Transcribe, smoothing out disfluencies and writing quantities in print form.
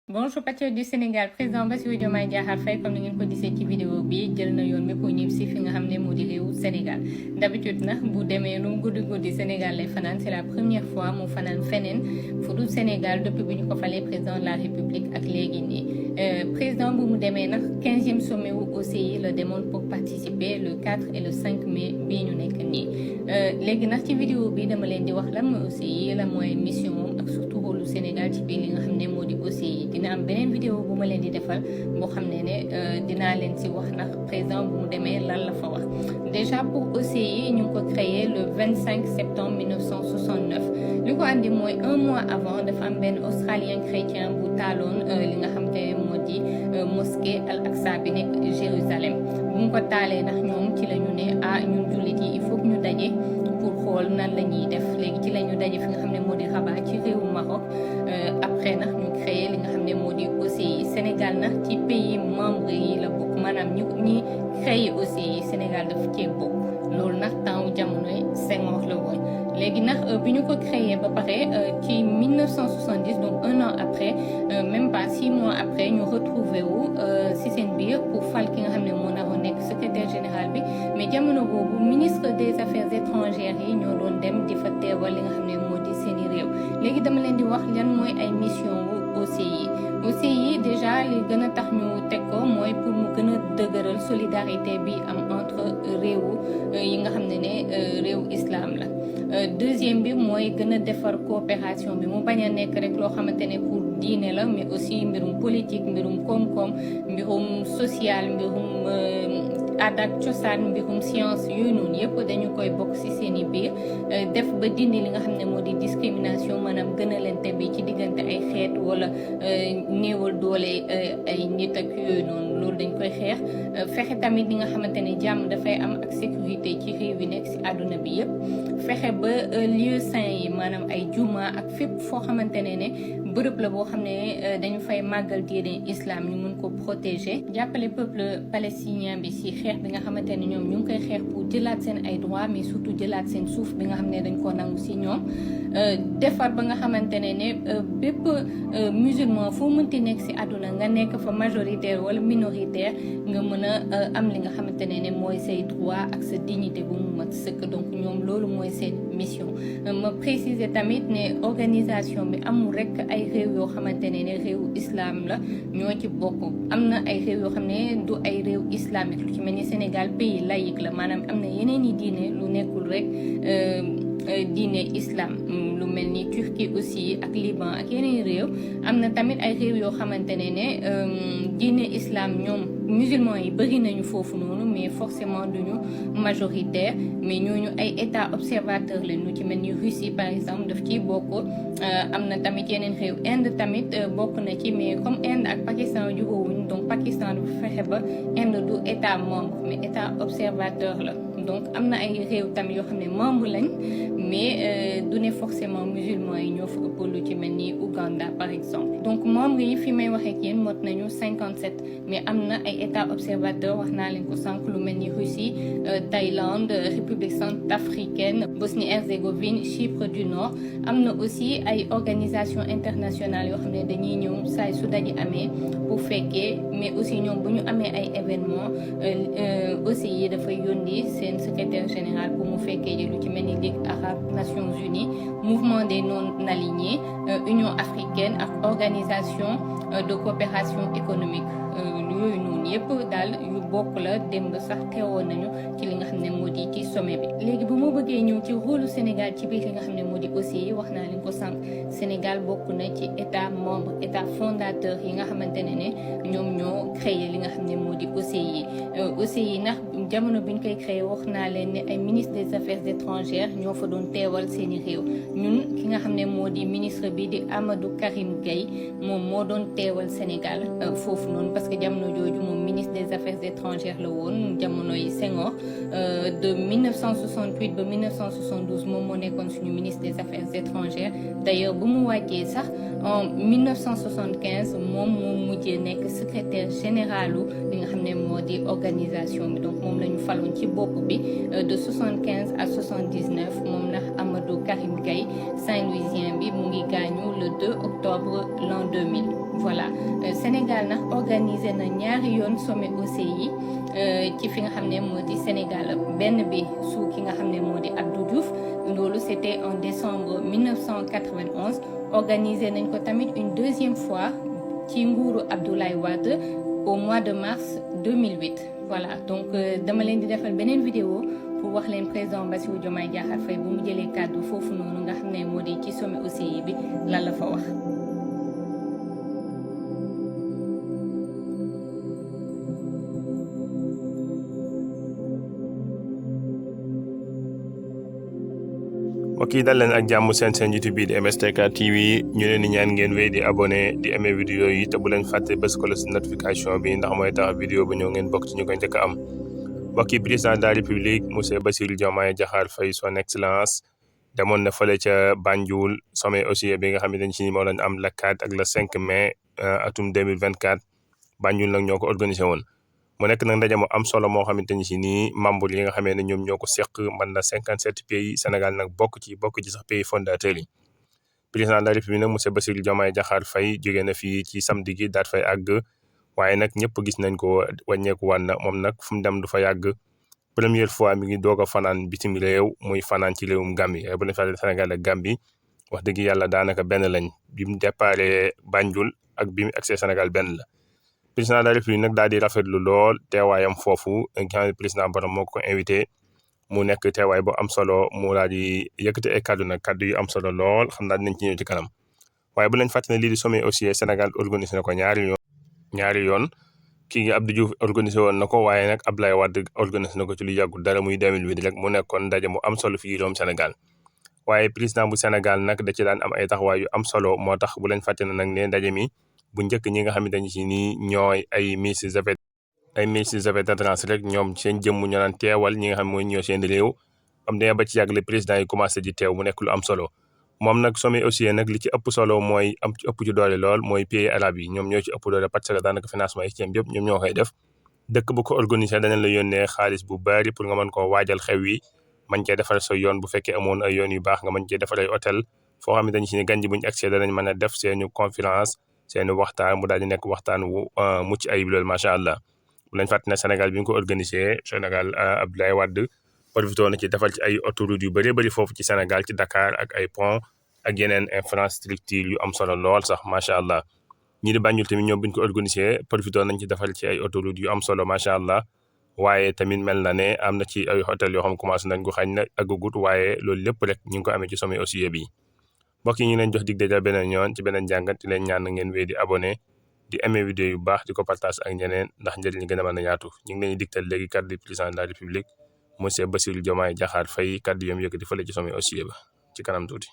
Bonjour patriotes du Sénégal, président Bassirou Diomaye Diakhar Faye comme ni ngeen ko gisee ci vidéo bi jël na yoon bi pour ñib si fi nga xam ne moo di réewu Sénégal d'habitude nag bu demee lu guddi Sénégal lay fanaan c'est la première fois mu fanaan feneen fu dul Sénégal depuis bu ñu ko falee président de la République ak léegi nii président bu mu demee nag 15e sommet wu OCI la demoon pour participer le 4 et le 5 mai bii ñu nekk nii léegi nag ci vidéo bi dama leen di wax lan mooy OCI la mooy mission moom ak surtout rôle Sénégal ci biir li nga xam ne moo di OCI dina am beneen vidéo bu ma leen di defal boo xam ne dinaa leen si wax ndax président bu mu demee lan la fa wax déjà pour OCI ñu ngi ko créé le 25 septembre 1969 li ko andi mooy un mois avant dafa am benn australien chrétien bu taaloon li nga xam te moo di mosquée Al Aqsa bi nekk Jérusalem bu mu ko taalee ndax ñoom ci la ñu ne ñun jullit yi il faut que ñu daje pour xool nan la ñuy def léegi ci la ñu daje fi nga xam ne moo di Rabat ci réewu Maroc après nag ñu créé li nga xam ne moo di OCI Sénégal nag ci pays membre yi la bokk maanaam ñi créé OCI Sénégal daf cee bokk loolu nag temps jamonoy Senghor la woon léegi nag bi ñu ko créé ba pare ci 1970 donc un an après même pas 6 mois après ñu retrouvé wu si seen biir pour fal ki nga xam ne moo naroon nekk secrétaire général bi mais jamono boobu ministre des affaires étrangères yi ñoo doon dem di fa teewal li nga xam ne moo di seeni réew léegi dama leen di wax lan mooy ay mission wu OCI déjà li gën a tax ñu teg ko mooy pour mu gën a dëgëral solidarité bi am entre réewu yi nga xam ne réewu islam la deuxième bi mooy gën a defar coopération bi mu bañ a nekk rek loo xamante ne pour diine la mais aussi mbirum politique mbirum koom-koom mbirum social mbirum aada ak cosaan mbirum science yooyu noonu yëpp dañu koy bokk ci seen i biir def ba dindi li nga xam ne moo di discrimination maanaam gënalante bi ci diggante ay xeet wala néewal doole ay nit ak yooyu noonu loolu dañ koy xeex fexe tamit li nga xamante ne jàmm dafay am ak sécurité ci réew yi nekk ci àdduna bi yëpp fexe ba lieu saint yi maanaam ay juma ak fépp foo xamante ne bërëb la boo xam ne dañu fay màggal diine islam ñu mun ko protéger jàppale peuple palestinien bi ci xeex bi nga xamante ne ñoom ñu ngi koy xeex pour jëlaat seen ay droits mais surtout jëlaat seen suuf bi nga xam ne dañ koo nangu ci ñoom defar ba nga xamante ne bépp musulman foo mënti nekk ci àdduna nga nekk fa majoritaire wala minoritaire nga mën a am li nga xamante ne mooy say droit ak sa dignité bu mu mat sëkk donc ñoom loolu mooy seen mission ma préciser tamit ne organisation bi amul rek ay réew yoo xamante ne réewu islam la ñoo ci bokk am na ay réew yoo xam ne du ay réew islamique lu ci mel ni Sénégal pays laïque la maanaam am na yeneen i diine lu nekkul rek diine islam lu mel ni Turquie aussi ak Liban ak yeneen réew am na tamit ay réew yoo xamante ne diine islam ñoom musulmans yi bëri nañu foofu noonu mais forcément duñu majoritaire mais ñooñu ay état observateur lañu ci mel ni Russie par exemple daf ciy bokk am na tamit yeneen réew Inde tamit bokk na ci mais comme Inde ak Pakistan jubóowuñ donc Pakistan dafa fexe ba Inde du état membre mais état observateur la donc am na ay réew tamit yoo xam ne membre lañ mais du ne forcément musulmans yi ñoo fa ëpp lu ci mel ni Ouganda par exemple donc membre yi fi may waxee ak yéen mot nañu 57 mais am na ay état observateur wax naa leen ko sànq lu mel ni Russie Thaïlande République centrafricaine Bosnie-Herzégovine Chypre du Nord am na aussi ay organisation internationale yoo xam ne dañuy ñëw saay su daji amee pour fekkee mais aussi ñoom bu ñu amee ay événement aussi yi dafay yónni seen secrétaire général pour mu fekkee ji lu ci mel ni Ligue arabe Nations unies mouvement des non alignés Union africaine ak organisation de coopération économique yooyu noonu yëpp daal yu bokk la démb sax teewoon nañu ci li nga xam ne moo di ci sommet bi léegi bu ma bëggee ñëw ci rôle Sénégal ci biir li nga xam ne moo di OCI wax naa leen ko sànq Sénégal bokk na ci état membre état fondateur yi nga xamante ne ñoom ñoo créé li nga xam ne moo di OCI ndax jamono bi ñu koy créé wax naa leen ne ay ministre des affaires étrangères ñoo fa doon teewal seeni réew ñun ki nga xam ne moo di ministre bi di Amadou Karim Gueye moom moo doon teewal Sénégal foofu noonu parce que jamono jooju moom ministre des affaires étrangères la woon jamonoy Senghor de 1968 ba 1972 moom moo nekkoon suñu ministre des affaires étrangères d'ailleurs bu mu wàccee sax en 1975 moom moo mujjee nekk secrétaire généralu li nga xam ne moo di organisation bi donc moom la ñu faloon ci bopp bi de 75 à 79 moom ndax Amadou Karim Gueye Saint-Louisien bi mu ngi gaañu le 2 octobre l'an 2000 voilà Sénégal nag organisé na ñaari yoon sommet OCI ci fi nga xam ne moo di Sénégal benn bi su ki nga xam ne moo di Abdou Diouf loolu c'était en décembre 1991 organisé nañ ko tamit une deuxième fois ci nguuru Abdoulaye Wade au mois de mars 2008 voilà donc dama leen di defal beneen vidéo pour wax leen président Bassirou Diomaye Diakhar Faye bu mu jëlee kàddu foofu noonu nga xam ne moo di ci sommet OCI bi lan la fa wax. mbokk yi dal leen ak jàmm seen YouTube bi di MSTK TV ñu leen di ñaan ngeen wéy di abonné di aimé vidéo yi te bu leen fàtte bés ko la si notification bi ndax mooy tax vidéo ba ñëw ngeen bokk ci ñu koy njëkk a am. mbokk yi président de la république monsieur Bassirou Diomaye Diakhar Faye son excellence demoon na fële ca Banjul sommet aussi bi nga xam ne dañ ci moo lañ am le 4 ak le 5 mai atum 2024 Banjul nag ñoo ko organisé woon. mu nekk nag ndaje mu am solo moo xamante ni si nii membre yi nga xamee ne ñoom ñoo ko seq mën na 57 pays Sénégal nag bokk ci sax pays fondateurs yi. président de la république nag monsieur Bassirou Diomaye Diakhar Faye jógee na fii ci samedi gi daat fay àgg waaye nag ñëpp gis nañ ko wàññeeku wan na moom nag fu mu dem du fa yàgg première fois mi ngi doog a fanaan bitim réew muy fanaan ci réewum Gambie bu ñu fàtte Sénégal ak Gambie wax dëgg yàlla daanaka benn lañ bi mu déparé Banjul ak bi mu accès Sénégal benn la. président de la république nag daal di rafetlu lool teewaayam foofu nga xam ne président borom moo ko invité mu nekk teewaay bu am solo mu daal di yëkkati ay kaddu nag kaddu yu am solo lool xam naa dinañ ci ñëw ci kanam waaye bu leen fàtte ne lii di sommet aussi Sénégal organisé na ko ñaari yoon kii Abdou Diouf organisé woon na ko waaye nag Abdoulaye Wade organisé na ko ci lu yàggul dara muy 2008 rek mu nekkoon ndaje mu am solo fii réewum Sénégal waaye président bu Sénégal nag da ci daan am ay taxawaay yu am solo moo tax bu leen fàtte ne nag ne ndaje mi bu njëkk ñi nga xamante ne ci nii ñooy ay ministres affaires étrangères rek ñoom seen jëmm ñoo naan teewal ñi nga xam mooy ñoo seen réew am demee ba ci yàgg le président yi commencé di teew mu nekk lu am solo moom nag sommet aussi nag li ci ëpp solo mooy am ci ëpp ci doole lool mooy pays arabe yi ñoom ñoo ci ëpp doole parce que daanaka financement yi ci yëpp ñoom ñoo koy def dëkk bu ko organisé danañ la yónnee xaalis bu bari pour nga mën koo waajal xew yi man cee defar sa yoon bu fekkee amoon ay yoon yu baax nga mën cee defar ay hôtel foo xam ne dañ ci ne gan ji buñu accès danañ mën a def seeni conférence seeni waxtaan mu daal di nekk waxtaan wu mucc ayib loolu macha allah bu lañ fàtte ne Sénégal bi ñu ko organisé Sénégal Abdoulaye Wade profité na ci defal ci ay autoroute yu bëri foofu ci Sénégal ci Dakar ak ay pont ak yeneen infrastructure yu am solo lool sax macha allah ñi di Banjul tamit ñoom bi ñu ko organisé profité nañ ci defal ci ay autoroute yu am solo macha allah waaye tamit mel na ne am na ci ay hôtel yoo xam commencé nañ ko xañ na àggagut waaye loolu lépp rek ñu ngi ko amee ci sommet aussi bi mbokk yi ñu leen jox dig daja beneen yoon ci beneen jàngat di leen ñaan ngeen wéy di abonné di aimé vidéo yu baax di ko partage ak ñeneen ndax njëriñ li gën a mën a yaatu ñu ngi leen di digtal léegi kàddu du président de la république monsieur Bassirou Diomaye Diakhar Faye kàddu yom yëkkati fële ci sommet aussi ba ci kanam tuuti